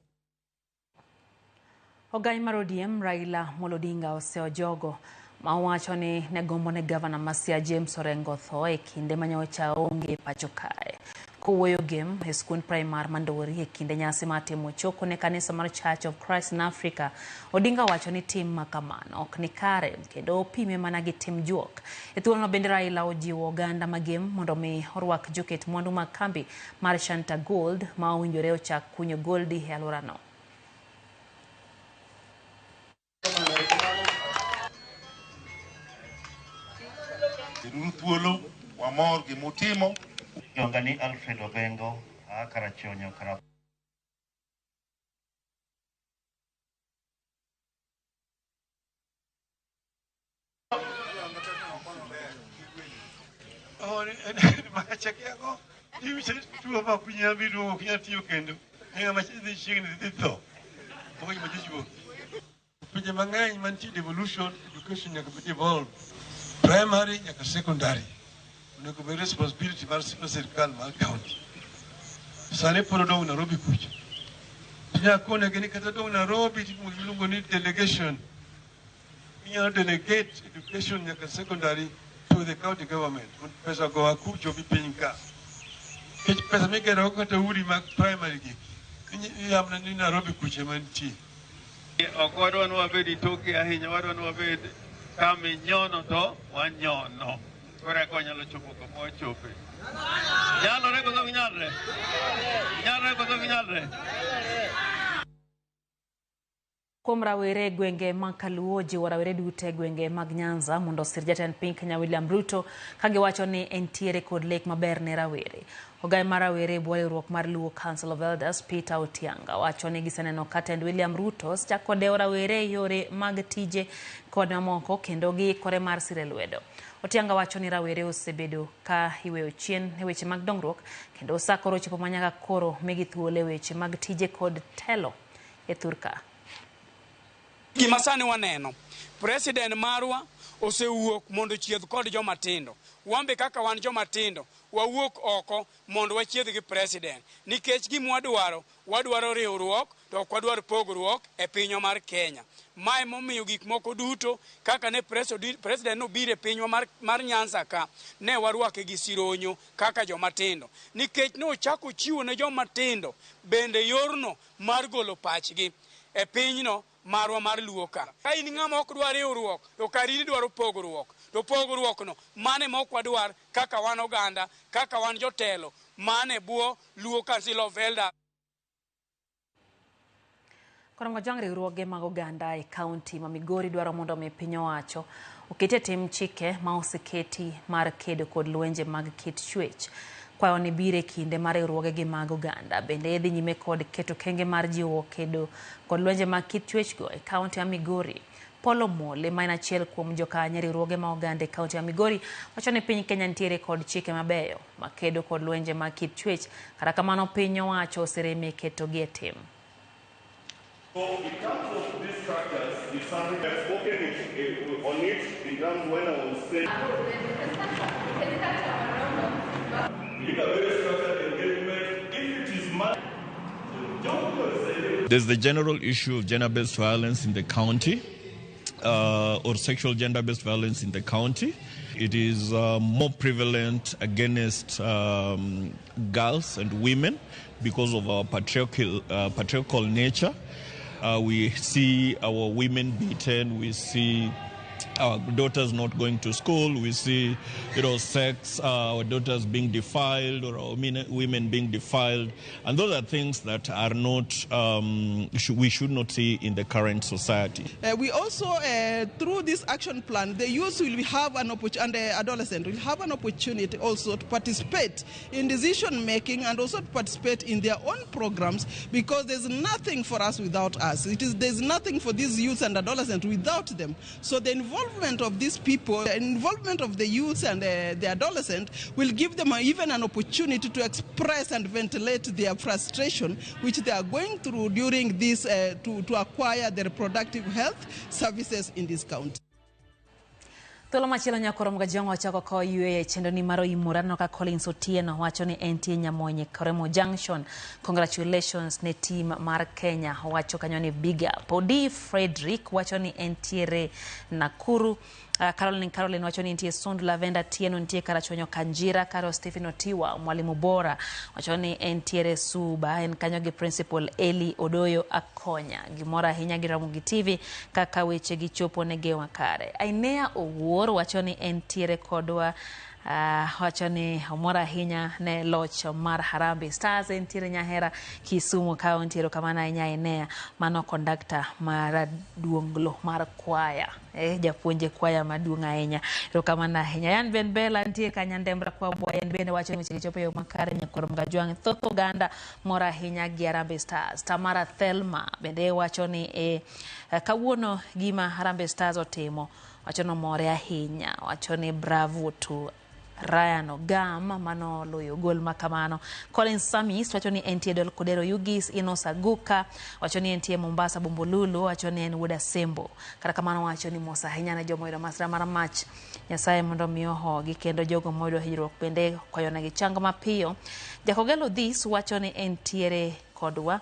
S1: Ogai mar ODM Raila Amolo Odinga oseojogo ma owacho ni ne gombo ne gavana ma Siaya James Orengo tho e kinde ma nyocha onge pacho kae. Kowuoyo Gem e skund primar Mandori e kinde nyasi mar timo choko ne kanisa mar Church of Christ in Africa, Odinga wacho ni tim ma kamano ok ni kare kendo opime mana gi tim juok. E thuolono bende Raila ojiwo oganda ma Gem mondo mi orwak joket mwandu mag kambi mar Shanta Gold ma owinjore ochak kunyo goldi e alworano.
S3: Beduru thuolo, wamor gi mutimo.
S4: Jongani Alfred Obengo, aa Karachuonyo, Kara
S5: Pinje mang'eny mantie devolution education nyaka bed devolved primary nyaka secondary onego bed responsibility mar sirkal mar county. Sani pod odong' Nairobi kucha. Tinyalo konegi ni kata dong' Nairobi timo gimiluongo ni delegation. Inyalo delegate education nyaka secondary to the county government. Mondo pesa go kucho bi piny ka. Nikech pesa migero go kata udi mag primary gi iyamna ni Nairobi kucha ema nitie.
S6: Ok wadwa ni wabed e toke ahinya, wadwa ni wabed kama inyono to wanyono. Koro eka wanyalo chopo kama wachope. Nyalore koso ok nyalre? Nyalre koso ok nyalre?
S1: Kuom rawere e gwenge mag Kaluo jiwo rawere duto e gwenge mag Nyanza mondo osir jatend piny Kenya William Ruto ka giwacho ni entiere kod lek maber ne rawere. Ogaye mar rawere e bwo riwruok mar Luo Council of Elders Peter Otianga wacho ni giseneno ka tend William Ruto osechako dewo rawere e yore mag tije kod mamoko kendo giikore mar sire lwedo. Otianga wacho ni rawere osebedo ka iweyo chien e weche mag dongruok kendo osakoro ochopo ma nyaka koro migi thuolo e weche mag tije kod telo e thurka.
S7: Gima sani waneno, president marwa osewuok mondo ochiedh kod joma tindo. Wan be kaka wan joma tindo, wawuok oko mondo wachiedh gi president. Nikech gima wadwaro, wadwaro riwruok to ok wadwar pogruok e pinywa mar Kenya. Mae momiyo gik moko duto kaka ne president nobiro e pinywa mar Nyanza ka, ne warwake gi sironyo kaka joma tindo. Nikech nochako chiwo ne joma tindo bende yorno mar golo pachgi e pinyno marwa mar Luo ka. Ka in ng'ama ok dwar riwruok, to kar in idwaro pogruok. To pogruok no, mano ema ok wadwar kaka wan oganda, kaka wan jotelo, mane bwo Luo Council of Elders.
S1: Korongo jwang' riwruoge mag oganda e kaunti ma Migori dwaro mondo mi piny owacho oket e tim chike ma oseketi mar kedo kod lwenje mag kit chwech. Kwayo ni biro e kinde mar riwruoge gi mag oganda bende dhi nyime kod keto kenge mar jiwo kedo kod lwenje mag kit chwechgo e kaunti ma Migori. Paul Omole ma en achiel kuom jokanyo riwruoge mag oganda e kaunti ma Migori wacho ni piny Kenya nitiere kod chike mabeyo makedo kod lwenje mag kit chwech, kata kamano piny owacho oserem e ketogi e tim.
S8: So in terms of these structures, it's something I've spoken on it in terms when I was saying. You need a very structured engagement. If it is
S27: There's the general issue of gender-based violence in the county, or sexual gender-based violence in the county. It is more prevalent against girls and women because of our patriarchal nature. We see our women beaten, we see our daughters not going to school, we see, sex, our daughters being defiled or our women being defiled. And those are things that are not, we should not see in the current society.
S28: We also, through this action plan, the youth will have an opportunity, and the adolescent will have an opportunity also to participate in decision making and also to participate in their own programs, because there's nothing for us without us. There's nothing for these youth and adolescents without them. So the involvement of these people, the involvement of the youth and the adolescent will give them even an opportunity to express and ventilate their frustration which they are going through during this, to acquire the reproductive health services in this county.
S1: Thuolo machielo nyakoro Mgajwang' wachako ka wayueyo e chenro ni mar Oimore. Aneno ka Collins Otieno wacho ni entie Nyamonye Koremo Junction. Congratulations ne team mar Kenya. Wacho kanyo ni big up. Odi Frederick wacho ni entiere Nakuru. Caroline wacho ni nitie Sondu Lavenda Tieno, nitie Karachuonyo Kanjira, Karo Stephen Otiwa, mwalimu bora wacho ni entiere Suba, en kanyo gi Principal Eli Odoyo Akonya. Gimoro ahinya gi Ramogi TV kaka weche gichopo ne gewa kare. Ainea Owuor wacho ni entiere kodwa. Wacho ni omor ahinya ne loch mar Harambee Stars, entiere Nyahera Kisumu County. Erokamano ahinya Ainea, mano kondakta mar duonglo mar kwaya, japuonje kwaya maduong' ahinya. Erokamano ahinya. Yan Ben Bella nitie Kanyandembra kwa Bwa, en bende wacho ni weche gichopo e yo makare. Nyakoro Mgajwang', thoth oganda mor ahinya gi Harambee Stars. Tamara Thelma bende wacho ni kawuono gima Harambee Stars otimo, wacho ni omore ahinya, wacho ni bravo to Ryan Ogam mano loyo gol makamano. Colin Samis wacho ni entie Dol Kodero Yugis. Inos Aguka wacho ni entie Mombasa Bombolulu, wacho ni en wuod Asembo. Kata kamano wacho ni mos ahinya ne joma oyudo masira mar mach, Nyasaye mondo mi ohogi, kendo jogo moyudo hinyruok bende kwayonegi chango mapiyo. Jakogelo This wacho ni entiere kodwa,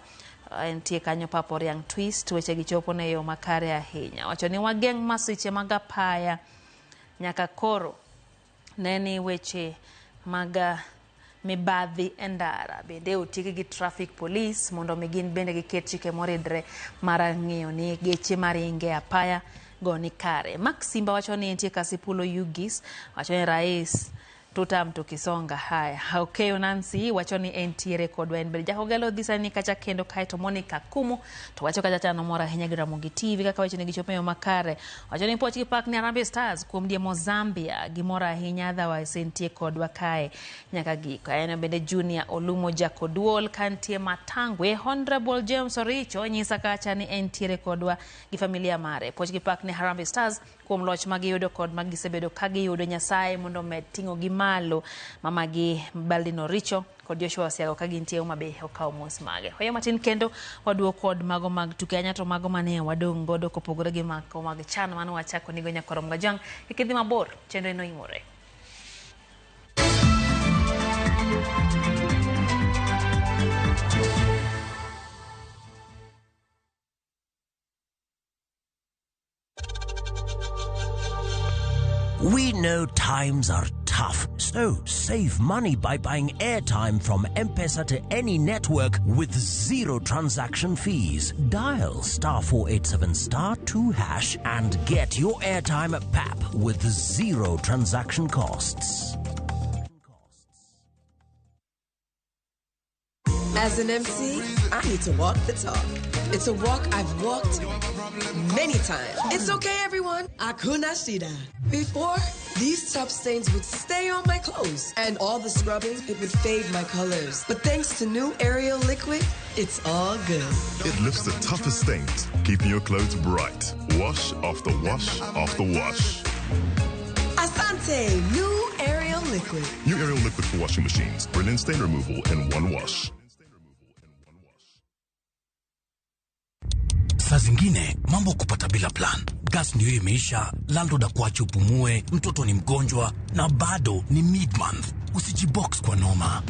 S1: entie kanyo Papo Riang' Twist, weche gichopo ne yo makare ahinya. Wacho ni wageng' masiche mag apaya nyaka koro neni weche mag mibadhi e ndara bende otigi gi traffic police mondo mi gin bende giket chike moridre mar ng'iyo ni geche maringe apaya go ni kare. Max Simba wacho ni entie Kasipulo Yugis, wacho ni rais tutam tukisonga. Haya, Okeyo Nancy wacho ni entiere kodwa en bende. Jakogelo Dhisa ni kacha kendo kaeto Monica Kumu to wacho kacha chano mor ahinya gi Ramogi TV kaka weche negi chopo e yo makare. Wacho ni poch gi pak ni Harambee Stars kuom diemo Zambia, gimor ahinya, otherwise entie kodwa kae nyaka giko. En bende Junior Olumo Jakoduol kantie Matangwe. Honorable James Oricho nyisa kacha ni entiere kodwa gi familia mare. Poch gi pak ni Harambee Stars kuom loch magiyudo kod magisebedo ka giyudo, Nyasaye mondo omed ting'o gi malo. Mama gi Baldino Richo kod Joshua Osiago ka gintie Homa Bay okawo mos mage. Hoyo matin kendo waduo kod mago mag tuke anya to mago mane wadong' godo kopogore gi mago mag chan mane wachako nigo Nyakoro Mgajwang'. Kik idhi mabor, chenro eno imore.
S10: We know times are tough, so save money by buying airtime from M-Pesa to any network with zero transaction fees. Dial *487 *2# and get your airtime at PAP with zero transaction costs.
S11: As an MC, I need to walk the talk. It's a walk I've walked many times. It's okay, everyone. Hakuna shida. Before, these tough stains would stay on my clothes, and all the scrubbing, it would fade my colors. But thanks to new Ariel liquid, it's all good.
S12: It lifts the toughest stains, keeping your clothes bright. Wash after wash after wash.
S11: Asante, new Ariel liquid.
S12: New Ariel liquid for washing machines. Brilliant stain removal in one wash.
S13: Saa zingine mambo kupata bila plan. Gas ndio imeisha, landlord akuache upumue, mtoto ni mgonjwa na bado ni mid-month. Usijibox kwa noma.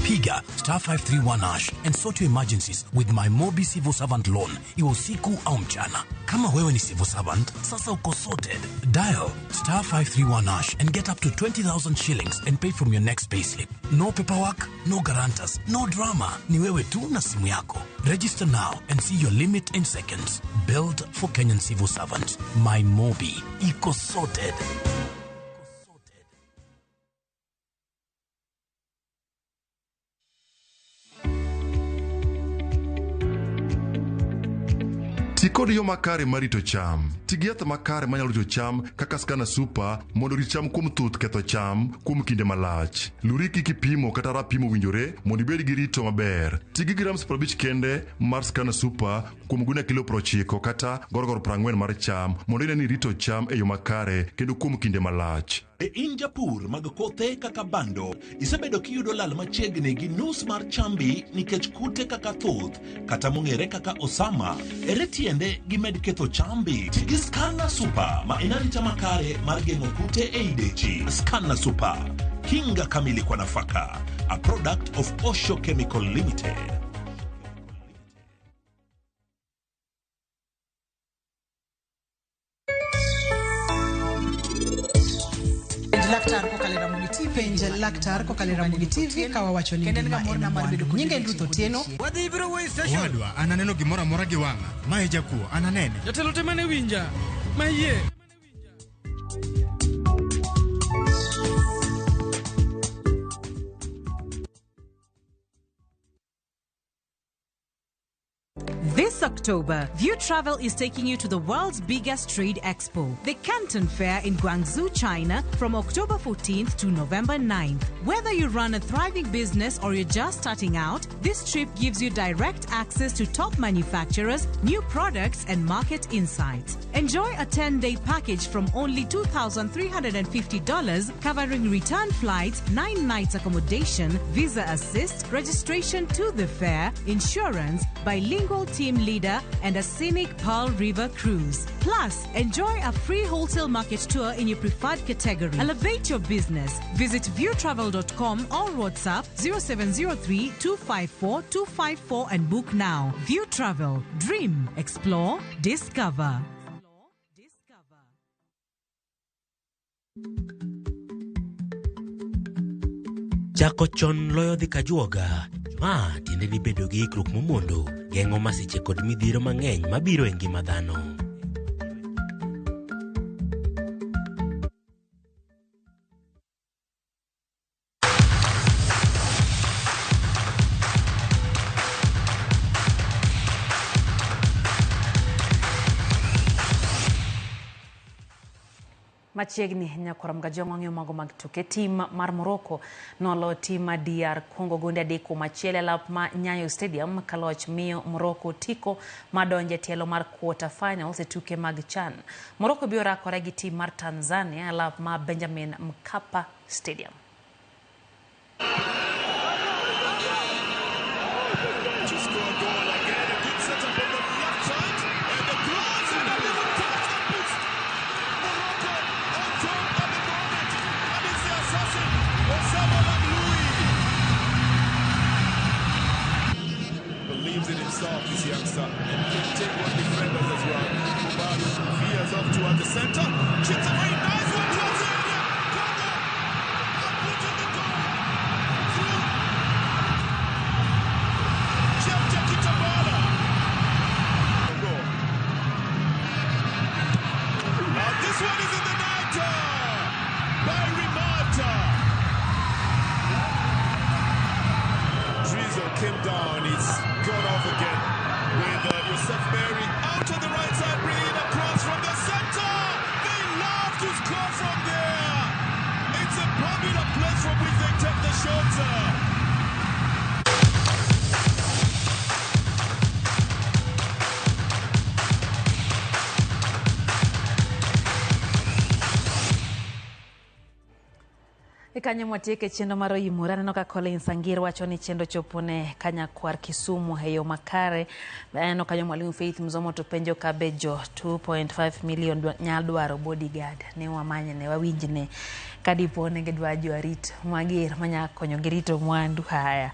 S13: Piga *531# and sort your emergencies with my Mobi Civil Servant Loan, iwe usiku au mchana. Kama wewe ni civil servant, sasa uko sorted. Dial *531# and get up to 20,000 shillings and pay from your next payslip. No paperwork, no guarantors, no drama. Ni wewe tu na simu yako. Register now and see your limit in seconds. Built for Kenyan civil servants. My Mobi. Iko sorted.
S12: Ti kod yo makare mar rito cham. Ti gi yath makare manyalo rito cham kaka Scana Super mondo orit cham kuom thuth ketho cham kuom kinde malach. Luri kik ipimo kata rapimo owinjore mondo ibed gi rito maber. Ti gi grams 50 kende mar Scana Super kuom gunia kilo 90 kata gorogoro 40 mar cham mondo ine ni irito cham e yo makare kendo kuom kinde malach.
S18: E in japur mag kothe kaka bando, isebedo kiyudo lal machiegni gi nus mar chambi nikech kute kaka thuth kata mong'ere kaka osama. Ere tiende gimed ketho chambi? Ti gi Scana Super ma en arita makare mar geng'o kute ei dechi. Scana Super, kinga kamili kwa nafaka. A product of Osho Chemical Limited.
S9: Laktar kokalo e Ramogi TV ka wawacho ni ngima en mwandu. Nyinga en Ruth Otieno.
S14: Owadwa, an aneno gimoro amora gi wang'a. Ma e jakuo, an anene.
S15: Jatelo te mane winja. Mayie.
S16: This October, View Travel is taking you to the world's biggest trade expo, the Canton Fair in Guangzhou, China, from October 14th to November 9th. Whether you run a thriving business or you're just starting out, this trip gives you direct access to top manufacturers, new products, and market insights. Enjoy a 10 day package from only $2,350, covering return flights, 9 nights accommodation, visa assist, registration to the fair, insurance, bilingual team leader, and a scenic Pearl River cruise. Plus, enjoy a free wholesale market tour in your preferred category. Elevate your business. Visit viewtravel.com or WhatsApp 0703 254 254 and book now. View Travel. Dream, explore, discover.
S17: Chako chon loyo dhi kajuoga. Ma tiende ni bedo gi ikruok momondo geng'o masiche kod midhiero mang'eny mabiro e ngima dhano.
S1: Machiegni nyakwar Mgajwang' wang'iyo mago mag tuke. Tim mar Morocco nolo tim mar DR Congo gonde 3-1 e lap ma Nyayo Stadium ka loch miyo Morocco tiko madonje tielo mar quarter finals e tuke mag CHAN. Morocco biro rakore gi tim mar Tanzania e lap ma Benjamin Mkapa Stadium.
S19: To score goal again, a good setup on the left side, and the cross, and a little touch that puts Morocco on top at the moment, and it's the assassin, Osama Lamloui. Believes in himself, this youngster, and can take one defenders as well. Mubarak veers off towards the center, chips a very nice one towards the area. Congo have put in the goal through Jeff Kitabala. Now this one is in the net by Rimata. Drizo came down, it's gone off again with Yosef Mary out on the right side, bringing it across from the center. They love to score from there. It's a popular place from which they take the shots.
S1: Kanyo mwatieke chenro mar Oyimore. Aneno ka Collins Angir wacho ni chenro chopo ne Kanyakwar Kisumu e yo makare. Aneno kanyo Mwalimu Faith Mzomo to penjo ka be jo 2.5 million nyalo dwaro bodyguard. Ne wamanye ne wawinjne kadipo ne gidwa jo arit mager manya konyo gi rito mwandu. Haya,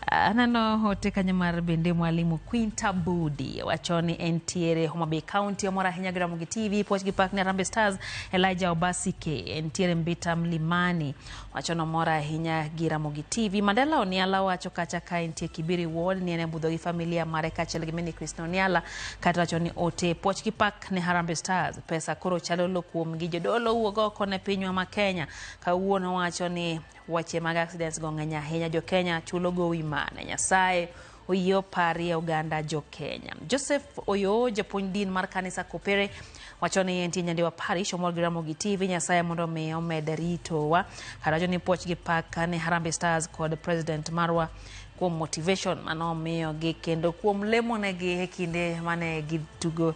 S1: aneno ote kanyo mar bende Mwalimu Quinta Budi wacho ni entiere Homa Bay County, omor ahinya gi Ramogi TV, puoch gi pak ne Harambee Stars. Elijah Obasike entiere Mbita Mlimani wacho ni omor ahinya gi Ramogi TV. Mandela Oniala wacho kacha ka entie Kibiri Ward ni en e budho gi familia mare kaachiel gi Mini Christine Oniala, kata wacho ni ote puoch gi pak ne Harambee Stars, pesa koro chalo lo kuom gi jodolo wuok oko ne pinywa ma Kenya. Kawuono wacho ni weche mag accidents go ng'eny ahinya, jo Kenya chulo gowi mane, Nyasaye oyie oparie oganda jo Kenya. Joseph Oyo, japuonj din mar kanisa Kopere, wacho ni entie Nyandiwa Parish, omor gi Ramogi TV, Nyasaye mondo omi omed ritowa. Kata wacho ni puoch gi pak ne Harambee Stars kod president marwa kuom motivation manomiyogi kendo kuom lemonegi e kinde mane gitugo.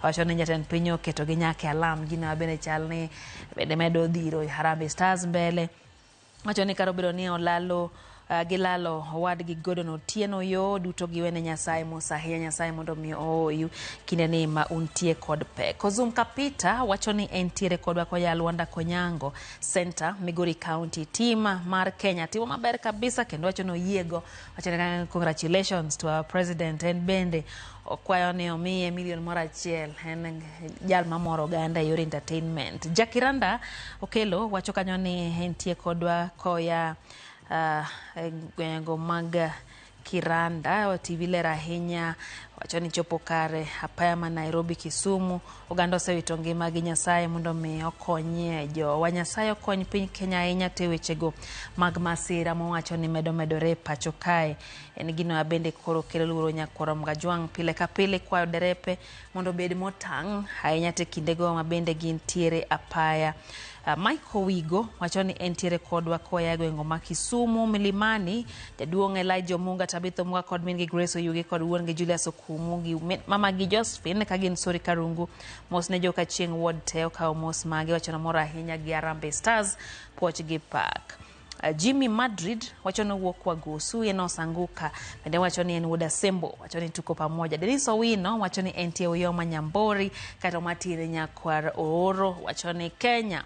S1: Wacho ni jatend piny oketogi nyaka e alam, gino bende chal ni bende medo dhiro Harambee Stars mbele. Wacho ni kar obedo ni olalo Gilalo owadgi Gordon Otieno yo duto giwene Nyasaye mos ahinya. Nyasaye mondo mi ooyu kinde ni ma untie kod pek. Ozum Kapita wacho ni entiere kodwa koya Luanda Konyango Center, Migori County. Team mar Kenya timo maber kabisa kendo wacho ni oyiego. Wacho ni congratulations to our president. En bende okwayo ni omiye milion 1 en jal mamoro oganda e yor entertainment. Jakiranda Okelo wacho kanyo ni entie kodwa koya gwengego mag Kiranda. TV ler ahinya, wacho ni chopo kare apaya ma Nairobi Kisumu oganda osewito ngima gi Nyasaye mondo mi okonyie jowa. Nyasaye okony piny Kenya ahinya te wechego mag masira mowacho ni medo medore pacho kae. En gino bende koro kelo luoro nyakwar Mgajwang' pile ka pile kwayo derepe mondo obed motang' ahinya te kindego ma bende gintiere apaya. Michael Wigo wacho ni entiere kodwa koya e gwenge ma Kisumu Milimani. Jaduong' Elijah Omunga, Tabitha Omunga kod min gi Grace Oyugi kod wuon gi Julius Okumu gi mama gi Josephine ka gin Sori Karungu. Mos ne joka Chieng' Ward te okawo mos mage, wacho ni mor ahinya gi Harambee Stars puoch gi pak. Jimmy Madrid wacho ni owuok Wagosu, en Osanguka bende wacho ni en wuod Asembo, wacho ni tuko pamoja. Denis Owino wacho ni entie Uyoma Nyambori, kato Martin Nyakwar Ooro wacho ni Kenya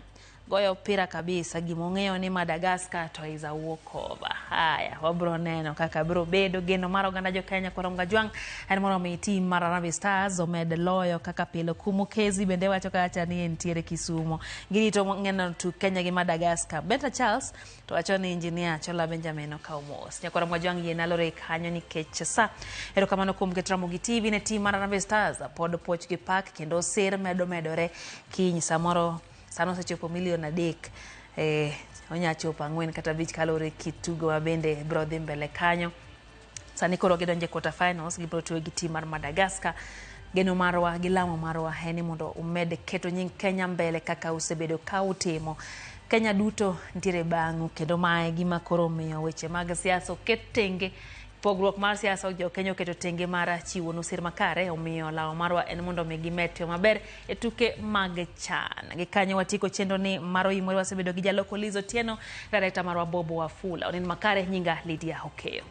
S1: goyo opira kabisa, gimong'eyo ni Madagascar to is a walkover. Haya, wabro neno kaka bro bedo. Geno mar oganda jo Kenya kuom Mgajwang' en mondo mi team mar Harambee Stars omed loyo kaka pile. Kumu Kezi bende wacho kacha ni entiere Kisumo, girito ng'eno tuk Kenya gi Madagascar. Beta Charles to wacho ni engineer Chola Benjamin okawo mos. Nyakwar Mgajwang' yie nalore kanyo nikech sa. Erokamano kuom keto Ramogi TV ne team mar Harambee Stars pod puoch gi pak kendo sir medo medore kiny samoro sano osechopo milion 3, onya chopo 4 kata 5 kaluwore kit tugo ma bende biro dhi mbele kanyo. Sani koro gidonjo e quarter finals, gibiro tugo gi team mar Madagascar. Geno marwa gi lamo marwa en ni mondo umed keto nying Kenya mbele kaka usebedo ka utimo. Kenya duto nitiere bang'u kendo mae gima koro omiyo weche mag siasa oket tenge. Pogruok mar siasa jo Kenya oketo tenge mar chiwo sir makare, omiyo lawo marwa en mondo mi gimed tiyo maber e tuke mag CHAN. Gi kanyo watieko chenro ni mar Oimore, wasebedo gi jaloko Liz Otieno, director marwa Bobo Wafula. Onin makare, nyinga Lydia Okeyo.